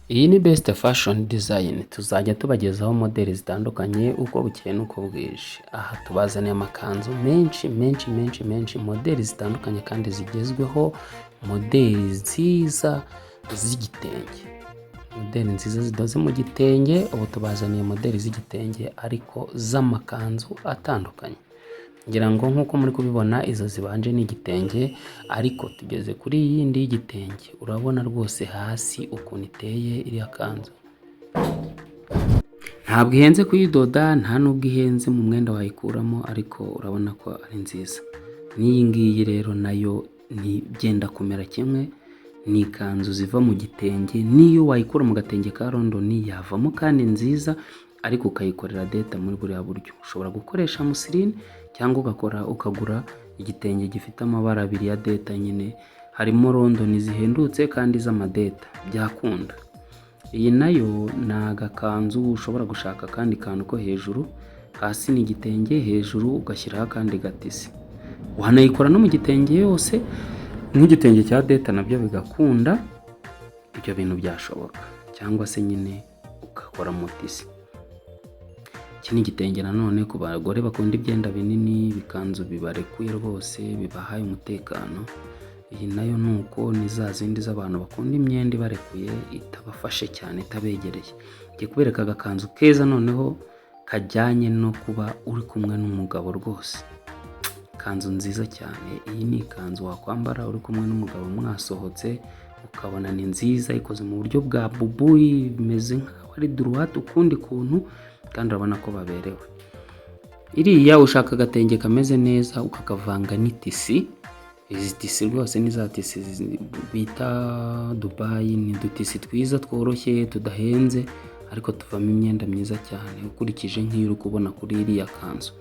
Iyi ni Best Fashion Design, tuzajya tubagezaho modeli zitandukanye uko bukeye n'uko bwije. Aha tubazaniye amakanzu menshi menshi menshi menshi, modeli zitandukanye kandi zigezweho, modeli nziza z'igitenge, modeli nziza zidoze mu gitenge. Ubu tubazaniye modeli z'igitenge ariko z'amakanzu atandukanye. Ngira ngo nk'uko muri kubibona, izo zibanje ni igitenge, ariko tugeze kuri iyi yindi y'igitenge. Urabona rwose hasi ukuntu iteye iriya kanzu. Ntabwo ihenze kuyidoda, nta nubwo ihenze mu mwenda wayikuramo, ariko urabona ko ari nziza. N'iyi ngiyi rero nayo byenda kumera kimwe, ni ikanzu ziva mu gitenge, n'iyo wayikura mu gatenge ka London yavamo kandi nziza, ariko ukayikorera deta muri buriya buryo. Ushobora gukoresha muslin cyangwa ugakora ukagura igitenge gifite amabara abiri ya deta nyine, harimo London zihendutse kandi z'amadeta, byakunda. Iyi nayo ni agakanzu ushobora gushaka akandi kantu ko hejuru, hasi ni igitenge, hejuru ugashyiraho akandi gatisi. Wanayikora no mu gitenge yose, nk'igitenge cya deta nabyo bigakunda, ibyo bintu byashoboka, cyangwa se nyine ugakora mu tissu. Iki ni igitenge nanone ku bagore bakunda ibyenda binini, ibikanzu bibarekuye rwose bibahaye umutekano. Iyi nayo ni uko, ni za zindi z'abantu bakunda imyenda ibarekuye, itabafashe cyane, itabegereye. Ngiye kubereka agakanzu keza noneho kajyanye no kuba uri kumwe n'umugabo rwose. Ikanzu nziza cyane, iyi ni ikanzu wakwambara uri kumwe n'umugabo mwasohotse, ukabona ni nziza, ikoze mu buryo bwa bubuyi, bimeze nk'aho ari droite ukundi kuntu, kandi urabona ko baberewe. Iriya ushaka agatenge kameze neza ukakavanga n'itissu. Izi tissu rwose ni za tissu bita Dubai, ni udutissu twiza tworoshye tudahenze, ariko tuvamo imyenda myiza cyane ukurikije nk'iyo uri kubona kuri iriya kanzu.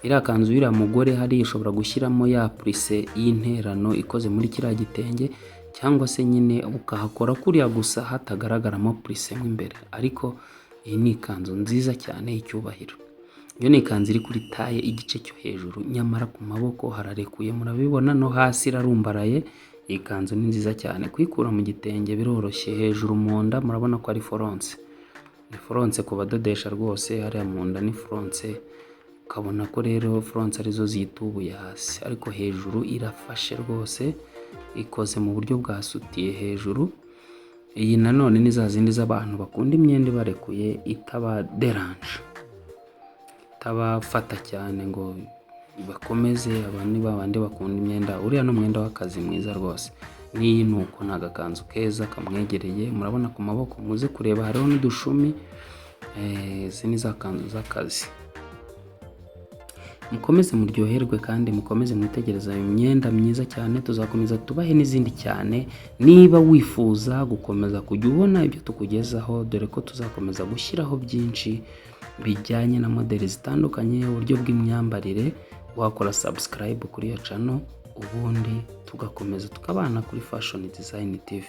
Iriya kanzu y'uriya mugore hariya ushobora gushyiramo ya plissé y'interano ikoze muri kiriya gitenge, cyangwa se nyine ukahakora kuriya gusa hatagaragaramo plissé mo imbere, ariko iyi ni ikanzu nziza cyane y'icyubahiro. Iyo ni ikanzu iri kuri taille igice cyo hejuru, nyamara ku maboko hararekuye, murabibona, no hasi irarumbaraye. Iyi kanzu ni nziza cyane, kuyikura mu gitenge biroroshye. Hejuru mu nda murabona ko ari flounce, ni flounce ku badodesha rwose, hariya mu nda ni flounce, ukabona ko rero flounce arizo ziyitubuye hasi, ariko hejuru irafashe rwose, ikoze mu buryo bwa soutien hejuru. Iyi nanone ni za zindi z'abantu bakunda imyenda ibarekuye, itabaderanje, itabafata cyane ngo bakomeze. Aba ni babandi bakunda imyenda, uriya ni umwenda w'akazi mwiza rwose. N'iyi ni uko, ni agakanzu keza kamwegereye, murabona ku maboko, muze kureba hariho n'udushumi. Izi ni za kanzu z'akazi. Mukomeze muryoherwe kandi mukomeze mwitegereze iyo myenda myiza cyane, tuzakomeza tubahe n'izindi cyane. Niba wifuza gukomeza kujya ubona ibyo tukugezaho, dore ko tuzakomeza gushyiraho byinshi bijyanye na modeli zitandukanye, uburyo bw'imyambarire, wakora subscribe kuri iyo channel, ubundi tugakomeza tukabana kuri Fashion Design TV.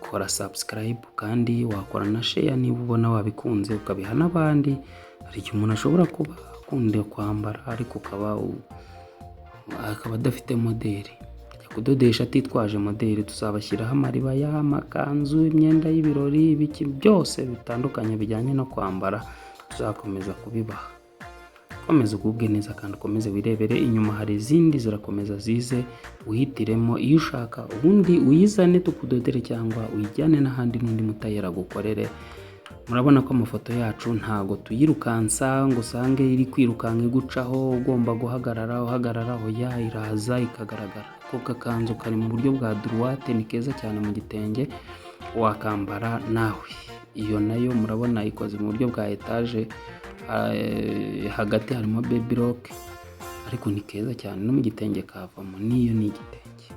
Kora subscribe kandi wakora na share niba ubona wabikunze, ukabiha n'abandi. Hari igihe umuntu ashobora kuba akunda kwambara ariko akaba adafite modeli, ajya kudodesha atitwaje modeli. Tuzabashyiraho amaribaya, amakanzu, imyenda y'ibirori, ibiki byose bitandukanye bijyanye no kwambara, tuzakomeza kubibaha. Komeza ugubwe neza kandi ukomeze wirebere inyuma, hari izindi zirakomeza zize, uhitiremo iyo ushaka, ubundi uyizane tukudodere cyangwa uyijyane n'ahandi n'undi mutayeri agukorere. Murabona ko amafoto yacu ntago tuyirukansa ngo usange iri kwirukanka igucaho, ugomba guhagarara uhagarara, oya, iraza ikagaragara. Ako gakanzu kari mu buryo bwa droite, ni keza cyane mu gitenge, wakambara nawe. Iyo nayo murabona ikoze mu buryo bwa étage, hagati harimo baby lock, ariko ni keza cyane, no mu gitenge kavamo, n'iyo ni igitenge.